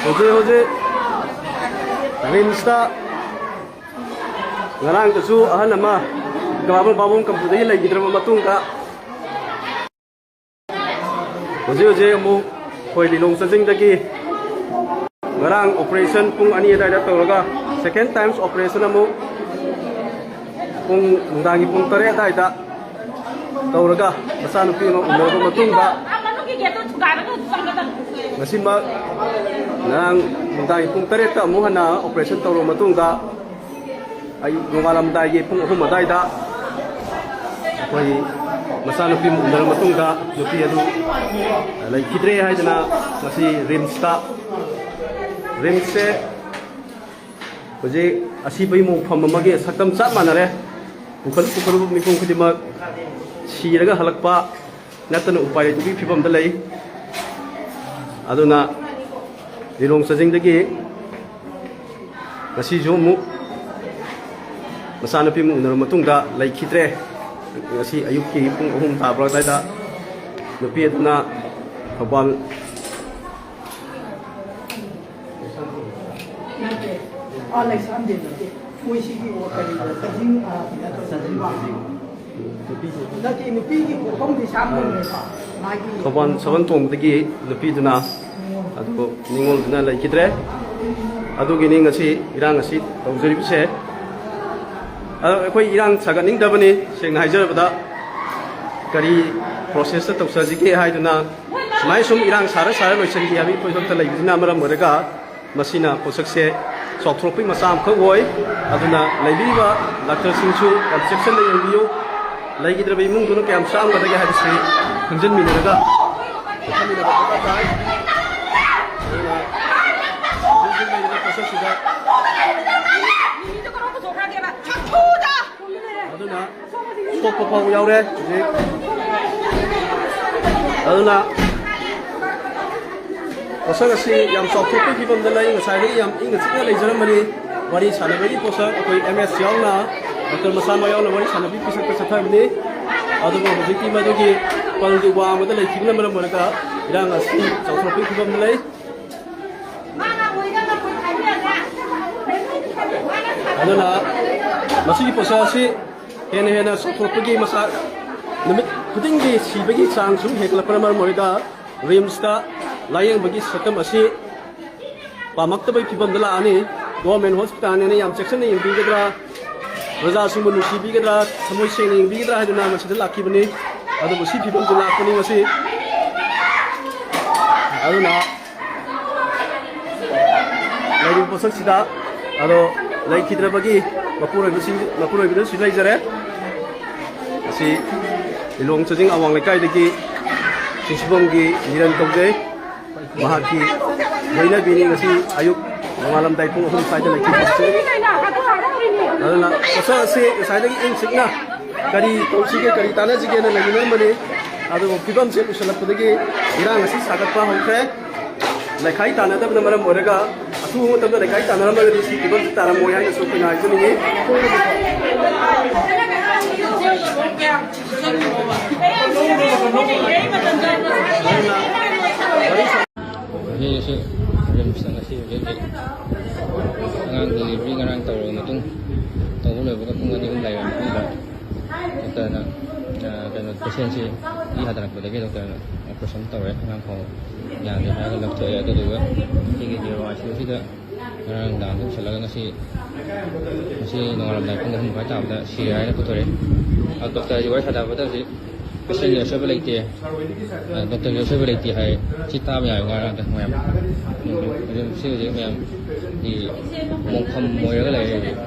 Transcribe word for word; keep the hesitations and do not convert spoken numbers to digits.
ꯍꯧꯖꯤꯛ ꯍꯧꯖꯤꯛ ꯔꯤꯝꯁꯇ ꯉꯔꯥꯡꯗꯁꯨ ꯑꯍꯜ ꯑꯃ ꯀꯃꯥꯕꯝ ꯄꯥꯕꯝ ꯀꯝꯄꯨꯗꯒꯤ ꯂꯩꯈꯤꯗ꯭ꯔꯕ ꯃꯇꯨꯡꯗ, ꯍꯧꯖꯤꯛ ꯍꯧꯖꯤꯛ ꯑꯃꯨꯛ ꯑꯩꯈꯣꯏ ꯂꯤꯂꯣꯡ ꯆꯥꯖꯤꯡꯗꯒꯤ ꯉꯔꯥꯡ operation ꯄꯨꯡ ꯑꯅꯤ ꯑꯗꯨꯋꯥꯏꯗ ꯇꯧꯔꯒ, second times operation ꯑꯃꯨꯛ ꯄꯨꯡ, ꯅꯨꯡꯗꯥꯡꯒꯤ ꯄꯨꯡ ꯇꯔꯦꯠ ꯑꯗꯨꯋꯥꯏꯗ ꯇꯧꯔꯒ, ꯃꯆꯥꯅꯨꯄꯤ ꯑꯃ ꯎꯅꯔꯕ ꯃꯇꯨꯡꯗ, ꯉꯁꯤꯃꯛ ꯉꯔꯥꯡ ꯅꯨꯡꯗꯥꯡꯒꯤ ꯄꯨꯡ ꯇꯔꯦꯠꯇ ꯑꯃꯨꯛ ꯍꯟꯅ operation ꯇꯧꯔꯕ ꯃꯇꯨꯡꯗ, ꯑꯌꯨꯛ ꯅꯣꯡꯉꯥꯜꯂꯝꯗꯥꯏꯒꯤ ꯄꯨꯡ ꯑꯍꯨꯝ ꯑꯗꯨꯋꯥꯏꯗ ꯑꯩꯈꯣꯏ ꯃꯆꯥꯅꯨꯄꯤ ꯑꯃ ꯎꯅꯔꯕ ꯃꯇꯨꯡꯗ, ꯅꯨꯄꯤ ꯑꯗꯨ ꯂꯩꯈꯤꯗ꯭ꯔꯦ ꯍꯥꯏꯗꯅ ꯉꯁꯤ ꯔꯤꯝꯁꯇ, ꯔꯤꯝꯁꯁꯦ ꯍꯧꯖꯤꯛ ꯑꯁꯤꯕꯒꯤ ꯃꯣꯡꯐꯝ ꯑꯃꯒꯤ ꯁꯛꯇꯝ ꯆꯞ ꯃꯥꯟꯅꯔꯦ꯫ ꯄꯨꯈꯠ ꯄꯨꯈꯠꯂꯨꯕ ꯃꯤꯄꯨꯝ ꯈꯨꯗꯤꯡꯃꯛ ꯁꯤꯔꯒ ꯍꯜꯂꯛꯄ ꯅꯠꯇꯅ ꯎꯄꯥꯏ ꯂꯩꯇꯕꯒꯤ ꯐꯤꯕꯝꯗ ꯂꯩ꯫ ꯑꯗꯨꯅ ꯂꯤꯂꯣꯡ ꯆꯥꯖꯤꯡꯗꯒꯤ ꯉꯁꯤꯁꯨ ꯑꯃꯨꯛ ꯃꯆꯥꯅꯨꯄꯤ ꯑꯃ ꯎꯅꯔꯕ ꯃꯇꯨꯡꯗ ꯂꯩꯈꯤꯗ꯭ꯔꯦ꯫ ꯉꯁꯤ ꯑꯌꯨꯛꯀꯤ ꯄꯨꯡ ꯑꯍꯨꯝ ꯇꯥꯕ ꯑꯗꯨꯋꯥꯏꯗ ꯅꯨꯄꯤ ꯑꯗꯨꯅ ꯊꯧꯕꯥꯜ ꯅꯠꯇꯦ꯫ ꯑꯥ, ꯂꯩꯁꯥꯝꯗꯤ ꯅꯠꯇꯦ꯫ ꯃꯣꯏ ꯁꯤꯒꯤ ꯑꯣ ꯀꯔꯤꯗ ꯆꯥꯖꯤꯡ, ꯑꯥ, ꯀꯩꯅꯣ ꯇꯧꯕ꯫ ꯅꯠꯇꯦ, ꯅꯨꯄꯤꯒꯤ ꯄꯣꯛꯐꯝꯗꯤ ꯁꯥꯝꯗꯣꯡꯅꯦꯕ꯫ ꯃꯥꯒꯤ ꯊꯧꯕꯥꯜ ꯁꯒꯣꯜ ꯇꯣꯡꯕꯗꯒꯤ ꯅꯨꯄꯤꯗꯨꯅ, ꯑꯗꯨ ꯅꯤꯉꯣꯜꯗꯨꯅ ꯂꯩꯈꯤꯗ꯭ꯔꯦ꯫ ꯑꯗꯨꯒꯤꯅꯤ ꯉꯁꯤ ꯏꯔꯥꯡ ꯑꯁꯤ ꯇꯧꯖꯔꯤꯕꯁꯦ꯫ ꯑꯗꯣ ꯑꯩꯈꯣꯏ ꯏꯔꯥꯡ ꯁꯥꯒꯠꯅꯤꯡꯗꯕꯅꯤ, ꯁꯦꯡꯅ ꯍꯥꯏꯖꯔꯕꯗ꯫ ꯀꯔꯤ process ꯇꯧꯖꯁꯤꯒꯦ ꯍꯥꯏꯗꯨꯅ ꯁꯨꯃꯥꯏꯅ ꯁꯨꯝ ꯏꯔꯥꯡ ꯁꯥꯔ ꯁꯥꯔ ꯂꯣꯏꯁꯤꯟꯈꯤ ꯍꯥꯏꯕꯒꯤ ꯄꯣꯠꯁꯛꯇ ꯂꯩꯕꯁꯤꯅ ꯃꯔꯝ ꯑꯣꯏꯔꯒ ꯃꯁꯤꯅ ꯄꯣꯠꯁꯛꯁꯦ ꯆꯥꯎꯊꯣꯔꯛꯄꯒꯤ ꯃꯆꯥꯛ ꯑꯃꯈꯛ ꯑꯣꯏ꯫ ꯑꯗꯨꯅ ꯂꯩꯕꯤꯔꯤꯕ ꯗꯥꯛꯇꯔꯁꯤꯡꯁꯨ ꯌꯥꯝ ꯆꯦꯛꯁꯤꯟꯅ ꯌꯦꯡꯕꯤꯌꯨ꯫ ꯂꯩꯈꯤꯗ꯭ꯔꯕ ꯏꯃꯨꯡꯗꯨꯅ ꯀꯌꯥꯝ ꯆꯥꯝꯒꯗꯒꯦ ꯍꯥꯏꯕꯁꯤ ꯈꯪꯖꯤꯟꯃꯤꯟꯅꯔꯒ ꯆꯦꯛꯁꯤꯟꯃꯤꯟꯅꯕ ꯗꯔꯀꯥꯔ ꯇꯥꯏ꯫ ꯑꯗꯨꯅ ꯍꯧꯖꯤꯛ ꯍꯧꯖꯤꯛ ꯂꯩꯔꯤꯕ ꯄꯣꯠꯁꯛꯁꯤꯗ ꯑꯗꯨꯅ ꯁꯣꯛꯄ ꯐꯥꯎꯕ ꯌꯥꯎꯔꯦ ꯍꯧꯖꯤꯛ꯫ ꯑꯗꯨꯅ ꯄꯣꯠꯁꯛ ꯑꯁꯤ ꯌꯥꯝ ꯆꯥꯎꯊꯣꯛꯄꯒꯤ ꯐꯤꯕꯝꯗ ꯂꯩ꯫ ꯉꯁꯥꯏꯗꯒꯤ ꯌꯥꯝ ꯏꯪꯅ ꯆꯤꯛꯅ ꯂꯩꯖꯔꯝꯕꯅꯤ꯫ ꯋꯥꯔꯤ ꯁꯥꯟꯅꯕꯒꯤ ꯄꯣꯠꯁꯛ ꯑꯩꯈꯣꯏ ꯑꯦꯝ ꯑꯦꯁ ꯌꯥꯎꯅ, ꯗꯣꯛꯇꯔ ꯃꯁꯥꯃꯛ ꯌꯥꯎꯅ ꯋꯥꯔꯤ ꯁꯥꯟꯅꯕꯒꯤ ꯄꯣꯠꯁꯛꯇ ꯆꯠꯊꯕꯅꯤ꯫ ꯑꯗꯨꯕꯨ ꯍꯧꯖꯤꯛꯇꯤ ꯃꯗꯨꯒꯤ ꯄꯜꯗꯨ ꯋꯥꯡꯃꯗ ꯂꯩꯈꯤꯕꯅ ꯃꯔꯝ ꯑꯣꯏꯔꯒ ꯏꯔꯥꯡ ꯑꯁꯤ ꯆꯥꯎꯊꯣꯔꯛꯄꯒꯤ ꯐꯤꯕꯝꯗ ꯂꯩ꯫ ꯑꯗꯨꯅ ꯃꯁꯤꯒꯤ ꯄꯣꯠꯁꯛ ꯑꯁꯤ ꯍꯦꯟꯅ ꯍꯦꯟꯅ ꯆꯥꯎꯊꯣꯔꯛꯄꯒꯤ ꯃꯆꯥꯛ, ꯅꯨꯃꯤꯠ ꯈꯨꯗꯤꯡꯒꯤ ꯁꯤꯕꯒꯤ ꯆꯥꯡ ꯁꯨꯝ ꯍꯦꯟꯒꯠꯂꯛꯄꯅ ꯃꯔꯝ ꯑꯣꯏꯔꯒ ꯔꯤꯝꯁꯇ ꯂꯥꯌꯦꯡꯕꯒꯤ ꯁꯛꯇꯝ ꯑꯁꯤ ꯄꯥꯝꯃꯛꯇꯕꯒꯤ ꯐꯤꯕꯝꯗ ꯂꯥꯛꯑꯅꯤ꯫ ꯒꯣꯔꯃꯦꯟ ꯍꯣꯁꯄꯤꯇꯥꯜꯅꯦꯅ ꯌꯥꯝ ꯆꯦꯛꯁꯤꯟꯅ ꯌꯦꯡꯕꯤꯒꯗ꯭ꯔꯥ, ꯄ꯭ꯔꯖꯥꯁꯤꯡꯕꯨ ꯅꯨꯡꯁꯤꯕꯤꯒꯗ꯭ꯔꯥ, ꯊꯃꯣꯏ ꯁꯦꯡꯅ ꯌꯦꯡꯕꯤꯒꯗ꯭ꯔꯥ ꯍꯥꯏꯗꯨꯅ ꯃꯁꯤꯗ ꯂꯥꯛꯈꯤꯕꯅꯤ꯫ ꯑꯗꯨꯕꯨ ꯁꯤ ꯐꯤꯕꯝꯗ ꯂꯥꯛꯄꯅꯤ ꯉꯁꯤ꯫ ꯑꯗꯨꯅ ꯂꯩꯔꯤꯕ ꯄꯣꯠꯁꯛꯁꯤꯗ ꯑꯗꯣ ꯂꯩꯈꯤꯗ꯭ꯔꯕꯒꯤ ꯃꯄꯨꯔꯣꯏꯕꯁꯤꯡ, ꯃꯄꯨꯔꯣꯏꯕꯗꯁꯨ ꯂꯩꯖꯔꯦ꯫ ꯑꯁꯤ ꯂꯤꯂꯣꯡ ꯆꯥꯖꯤꯡ ꯑꯋꯥꯡ ꯂꯩꯀꯥꯏꯗꯒꯤ ꯆꯤꯡꯁꯤꯐꯝꯒꯤ ꯅꯤꯔꯟ ꯀꯧꯖꯩ꯫ ꯃꯍꯥꯛꯀꯤ ꯂꯣꯏꯅꯕꯤꯅꯤ ꯉꯁꯤ ꯑꯌꯨꯛ ꯅꯣꯡꯉꯥꯜꯂꯝꯗꯥꯏ ꯄꯨꯡ ꯑꯍꯨꯝ ꯁ꯭ꯋꯥꯏꯗ ꯂꯩꯈꯤꯕꯁꯦ꯫ ꯑꯗꯨꯅ ꯄꯣꯠꯁꯛ ꯑꯁꯤ ꯉꯁꯥꯏꯗꯒꯤ ꯏꯪ ꯆꯤꯛꯅ ꯀꯔꯤ ꯇꯧꯁꯤꯒꯦ, ꯀꯔꯤ ꯇꯥꯟꯅꯁꯤꯒꯦꯅ ꯂꯩꯃꯤꯟꯅꯔꯝꯕꯅꯤ꯫ ꯑꯗꯨꯕꯨ ꯐꯤꯕꯝꯁꯦ ꯂꯨꯁꯜꯂꯛꯄꯗꯒꯤ ꯏꯔꯥꯡ ꯑꯁꯤ ꯁꯥꯒꯠꯄ ꯍꯧꯈ꯭ꯔꯦ꯫ ꯂꯩꯈꯥꯏ ꯇꯥꯟꯅꯗꯕꯅ ꯃꯔꯝ ꯑꯣꯏꯔꯒ ꯑꯊꯨꯕ ꯃꯇꯝꯗ ꯂꯩꯈꯥꯏ ꯇꯥꯟꯅꯔꯝꯃꯒꯗꯤ ꯁꯤ ꯐꯤꯕꯝꯁꯤ ꯇꯥꯔꯝꯃꯣꯏ ꯍꯥꯏꯅꯁꯨ ꯑꯩꯈꯣꯏꯅ ꯍꯥꯏꯖꯅꯤꯡꯉꯤ꯫ ꯑꯗꯨꯅ ꯋꯥꯔꯤ ꯁꯥ- ꯍꯧꯖꯤꯛ ꯍꯧꯖꯤꯛ ꯔꯤꯝꯁꯇ ꯉꯁꯤ ꯍꯧꯖꯤꯛ ꯍꯧꯖꯤꯛ ꯑꯉꯥꯡ ꯗꯤꯂꯤꯚꯔꯤ ꯉꯔꯥꯡ ꯇꯧꯔꯕ ꯃꯇꯨꯡ, ꯇꯧꯕ ꯂꯣꯏꯕꯒ ꯄꯨꯡ ꯑꯅꯤ ꯑꯍꯨꯝ ꯂꯩꯔꯕ ꯃꯇꯨꯡꯗ ꯗꯣꯛꯇꯔꯅ, ꯑ, ꯀꯩꯅꯣ, ꯄꯦꯁꯦꯟꯁꯤ ꯏ ꯍꯥꯊꯔꯛꯄꯗꯒꯤ ꯗꯣꯛꯇꯔꯅ ꯑꯣꯄꯔꯦꯁꯟ ꯇꯧꯔꯦ, ꯑꯉꯥꯡ ꯈꯣꯡ ꯌꯥꯗ꯭ꯔꯦ ꯍꯥꯏꯔꯒ ꯂꯧꯊꯣꯛꯑꯦ꯫ ꯑꯗꯨꯗꯨꯒ ꯁꯤꯒꯤ ꯅꯤꯔꯣ ꯑꯥꯏ ꯁꯤ ꯌꯨꯁꯤꯗ ꯉꯔꯥꯡ ꯅꯨꯡꯗꯥꯡ ꯄꯨꯁꯜꯂꯒ ꯉꯁꯤ, ꯉꯁꯤ ꯅꯣꯡꯉꯥꯜꯂꯝꯗꯥꯏ ꯄꯨꯡ ꯑꯍꯨꯝ ꯃꯈꯥꯏ ꯇꯥꯕꯗ ꯁꯤꯔꯦ ꯍꯥꯏꯅ ꯄꯨꯊꯣꯔꯛꯑꯦ꯫ ꯑꯗꯣ ꯗꯣꯛꯇꯔꯁꯤ ꯋꯥꯔꯤ ꯁꯥꯟꯅꯕꯗ ꯍꯧꯖꯤꯛ ꯄꯦꯁꯦꯟꯒꯤ ꯑꯁꯣꯏꯕ ꯂꯩꯇꯦ, ꯑ, ꯗꯣꯛꯇꯔꯒꯤ ꯑꯁꯣꯏꯕ ꯂꯩꯇꯦ ꯍꯥꯏ꯫ ꯁꯤ ꯇꯥꯕ ꯌꯥꯏ ꯉꯔꯥꯡꯗ ꯃꯌꯥꯝ꯫ ꯎꯝ, ꯁꯤ ꯍꯧꯖꯤꯛ ꯃꯌꯥꯝꯒꯤ ꯃꯣꯡꯐꯝ ꯑꯣꯏꯔꯒ ꯂꯩꯔꯦ ꯍꯧꯖꯤꯛ꯫